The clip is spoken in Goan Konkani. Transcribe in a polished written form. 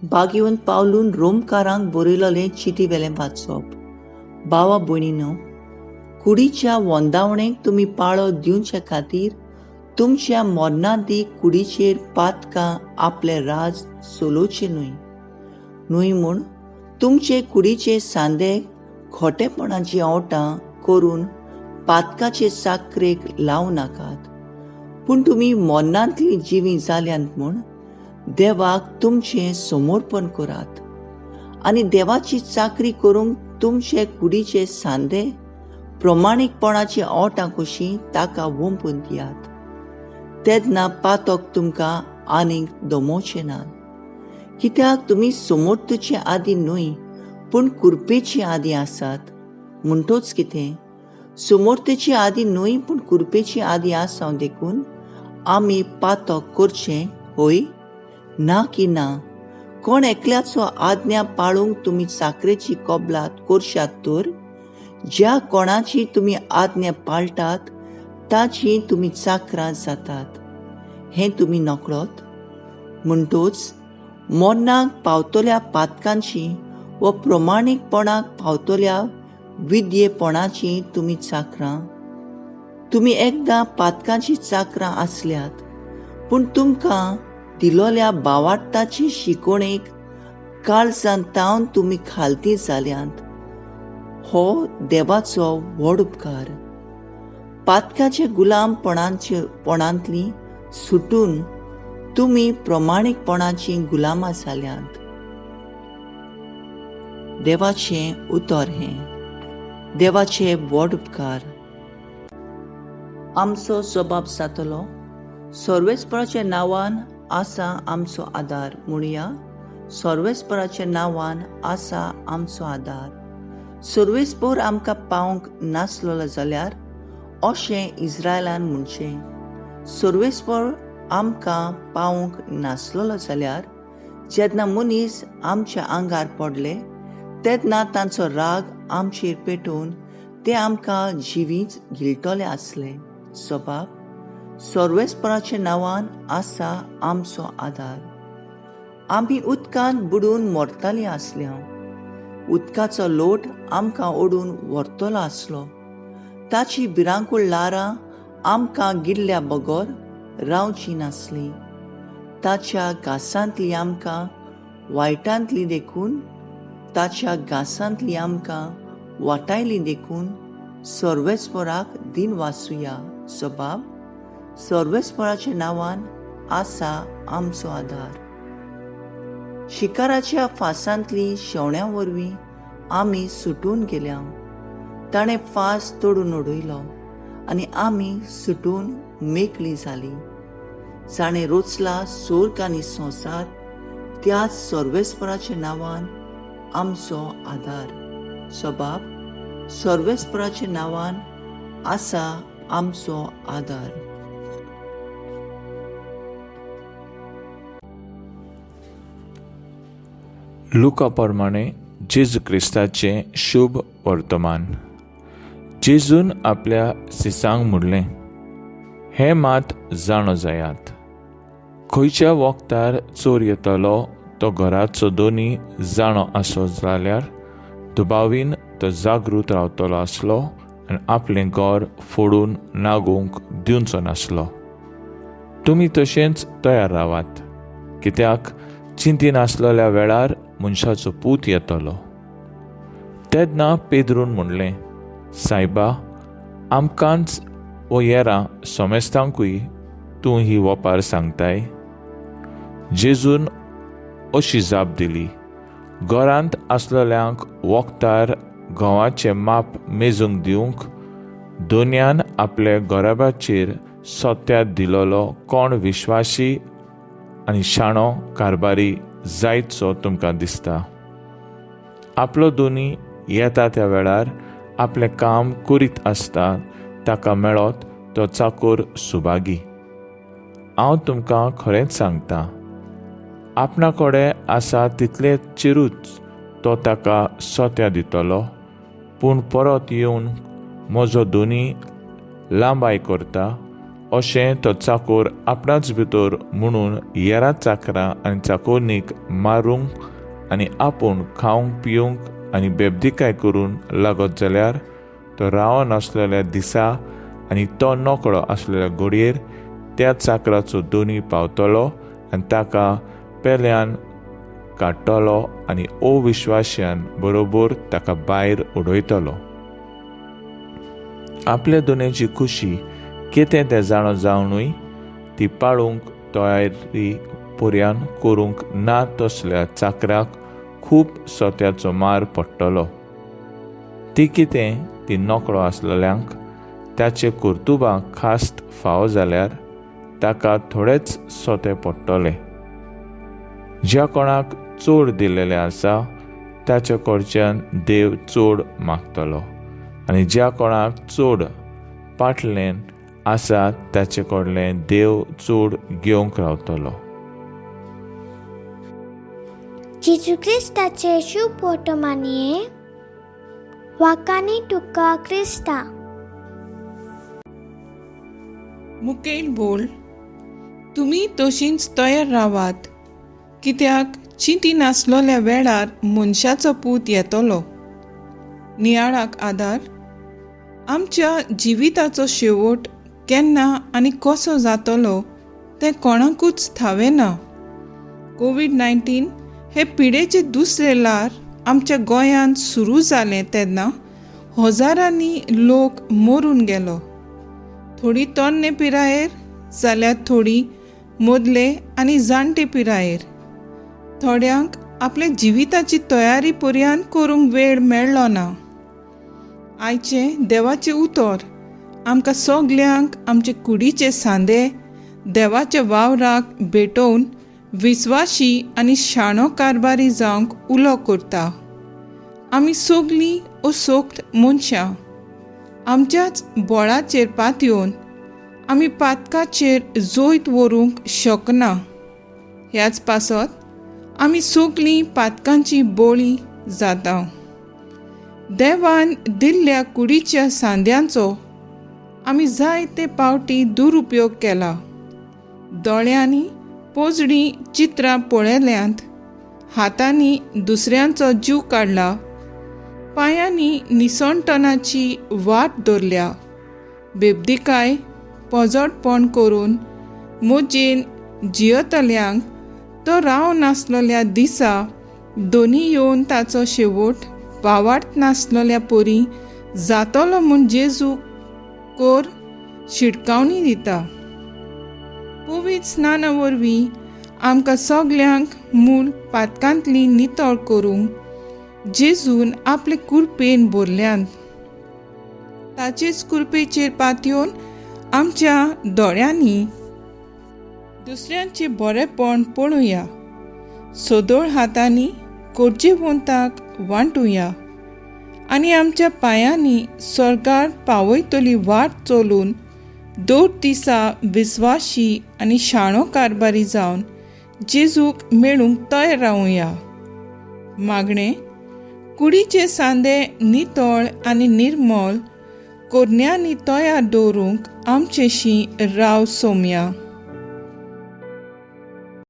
बागेवन पावलून रोमकारांक बरयलोलें चिटी वेलें वाचप. भावा भयणीनो, कुडीच्या वंदावणेक तुमी पाळो दिवचे खातीर तुमच्या मरणादी कुडीचेर पातकां आपलें राज चलोवचें न्हय न्हय म्हूण तुमचे कुडीचे सांदे खोटेपणाची ओंठां करून पातकाचे साकरेक लावं नाकात, पूण तुमी मरणांतली जिवीं जाल्यांत म्हूण देवाक तुमचें समर्पण करात आनी देवाची चाकरी करूंक तुमचे कुडीचे सांदे प्रमाणीकपणाची ओंठां कशी ताका वंपून दियात. तेन्ना पातक तुमकां आनीक दमोवचें ना, कित्याक तुमी समर्थचे आदी न्हय पूण कुरपेचे आदी आसात. म्हणटोच कितें, समर्थचे आदी न्हय पूण कुरपेचे आदी आसा, देखून आमी पातक करचें हय ना की ना. कोण एकल्याचो आज्ञा पाळूंक तुमी साकरेची कबलात करशात तर ज्या कोणाची तुमी आज्ञा पाळटात ताची तुमी चाकरां जातात हें तुमी नकळत. म्हणटोच मरणाक पावतल्या पातकांची व प्रमाणीकपणाक पावतल्या विद्येपणाची तुमी चाकरां. तुमी एकदां पातकांची चाकरां आसल्यात, पूण तुमकां दिलोल्या बावाट्टाची शिकोवणेक काळजांत तावन तुमी खालती जाल्यांत. हो देवाचो व्हड उपकार. पातकाचे गुलामपणांतली सुटून तुमी प्रमाणीकपणाची गुलामां जाल्यांत. देवाचें उतर हें. देवाचे व्हड उपकार. आमचो जबाब जातलो, सर्वेस्पराच्या नांवान आसा आमचो आदार. म्हणया, सर्वेस्पराच्या नांवान आसा आमचो आदार. सर्वेस्पर आमकां पावंक नासलो जाल्यार अशें इस्रायलान म्हणचें, सर्वेस्पर आमकां पावंक नासलो जाल्यार जेन्ना मनीस आमच्या आंगार पडले तेन्ना तांचो राग आमचेर पेटोवन ते आमकां जिवीच गिळटले आसले. सबाब, सर्वेस्पराच्या नांवान आसा आमचो आदार. आमी उदकांत बुडून मरतालीं आसल्या, उदकाचो लोट आमकां ओडून व्हरतलो आसलो. ताची भिरांकूळ ल्हारां आमकां गिल्ल्या बगर रावची नासली. ताच्या घासांतली आमकां वायटांतली देखून, ताच्या घासांतली आमकां वाटायली देखून सर्वेस्पराक दिन वासुया. सबाब, सर्वेस्पराच्या नांवान आसा आमचो आदार. शिकाराच्या फासांतली शेवण्या वरवीं आमी सुटून गेल्या. ताणें फास तोडून उडयलो आनी आमी सुटून मेकळी जाली. जाणें रोचला सोर्ग आनी संवसार त्याच सर्वेस्पराच्या नांवान आमचो आदार. सबाब, सर्वेस्पराच्या नांवान आसा आमचो आदार. लुका प्रमाणे जेजू क्रिस्ताचें शुभ वर्तमान. जेजून आपल्या सिसांक म्हणलें, हें मात जाणो जायात, खंयच्या वखदार चोर येतलो तो घराचो दोनी जाणो आसो जाल्यार दुबावीन तो जागृत रावतलो आसलो आनी आपलें घर फोडून नागोवंक दिवचो नासलो. तुमी तशेंच तयार रावात, कित्याक चिंतीनासलेल्या वेळार मनशाचो पूत येतलो. तेन्ना पेद्रून म्हणलें, सायबा, आमकांच वो येरां समेस्तांकूय तूं ही वपार सांगताय? जेजून अशी जाप दिली, घरांत आसलेल्यांक वखदार गंवाचें माप मेजूंक दिवंक दोनयान आपल्या गोराबाचेर सत्यात दिलोलो कोण विश्वासी आनी शाणो कारभारी जायतसो तुमकां दिसता. आपलो दोनी येता त्या वेळार आपलें काम करीत आसता ताका मेळत तो चाकोर सुभागी. हांव तुमकां खरेंच सांगता, आपणा कडेन आसा तितले चेरूच तो ताका सोत्या दितलो, पूण परत येवन म्हजो दोनी लांबाय करता अशें तो चाकोर आपणाच भितर म्हणून येरा चाकरां आनी चाकोरनीक मारूंक आनी आपूण खावंक पिवंक आनी बेबदिकाय करून लागत जाल्यार तो रावन आसलेल्या दिसा आनी तो नकळो आसलेल्या घडयेर त्या चाकराचो दोनी पावतलो आनी ताका पेल्यान काडटलो आनी अविश्वाश्यान बरोबर ताका भायर उडयतलो. आपल्या दोनयची खुशी कितें तें जाणो जावनूय ती पाळूंक तयारी पर्यान करूंक ना तसल्या चाकराक खूब सोत्याचो मार पडटलो. ती कितें ती नकळो आसलेल्यांक ताचे कर्तुबां खास्त फावो जाल्यार ताका थोडेच सोते पडटले. ज्या कोणाक चड दिलेलें आसा ताच्या कडच्यान देव चड मागतलो आनी ज्या कोणाक चड पाटलें आसा ताचे कडलें देव चड घेवंक रावतलो. जेजू क्रिस्ताचे शुभ वर्तमानये वाकानी तुका क्रिस्ता. मुखेल बोल, तुमी तशींच तयार रावात, कित्याक चिंती नासलोल्या वेळार मनशाचो पूत येतलो. नियाळाक आदार, आमच्या जिविताचो शेवट केन्ना आनी कसो जातलो तें कोणाकूच थावें ना. कोवीड-19 हे पिडेचे दुसरें ल्हार आमच्या गोंयांत सुरू जालें तेन्ना हजारांनी लोक मरून गेलो. थोडी तरणे पिरायेर जाल्यार थोडी मदले आनी जाणटे पिरायेर. थोड्यांक आपल्या जिविताची तयारी पर्यान करूंक वेळ मेळ्ळो ना. आयचें देवाचें उतर आमकां सगल्यांक आमचे कुडीचे सांदे देवाच्या वावराक भेटोवन विस्वाशी आनी शाणो कारभारी जावंक उलो करता. आमी सगलीं असोक्त मनशां आमच्याच बोळाचेर पातयेवन आमी पातकाचेर जैत व्हरूंक शकना. ह्याच पासत आमी सगलीं पातकांची बोळी जाता. देवान दिल्ल्या कुडीच्या सांद्यांचो आमी जायते पावटी दुरुपयोग केला. दोळ्यांनी पोजडी चित्रां पळयल्यांत, हातांनी दुसऱ्यांचो जीव काडला, पांयांनी निसणटनाची वाट धरल्या, बेबदिकाय पोजडपण करून मोजेन जियतल्यांक तो राव नासलेल्या दिसा दोनी येवन ताचो शेवट पावाट नासलेल्या परी जातलो म्हूण जेजू कोर शिटकावणी दिता. पवित्र स्नाना वरवीं आमकां सगल्यांक मूळ पातकांतली नितळ करूंक जेजून आपले कुरपेन भरल्यांत. ताचेच कुरपेचेर पातयेवन आमच्या दोळ्यांनी दुसऱ्यांचें बरेंपण पळोवया, सदळ हातांनी कोरजेवंताक वांटुया आनी आमच्या पांयांनी स्वर्गार पावयतली वाट चलून दोन दिसा विस्वाशी आनी शाणो कारभारी जावन जेजूक मेळूंक तयार रावुया. मागणें, कुडीचे सांदे नितळ आनी निर्मल कोरण्यांनी तयार दवरूंक आमचेशी राव सोमया.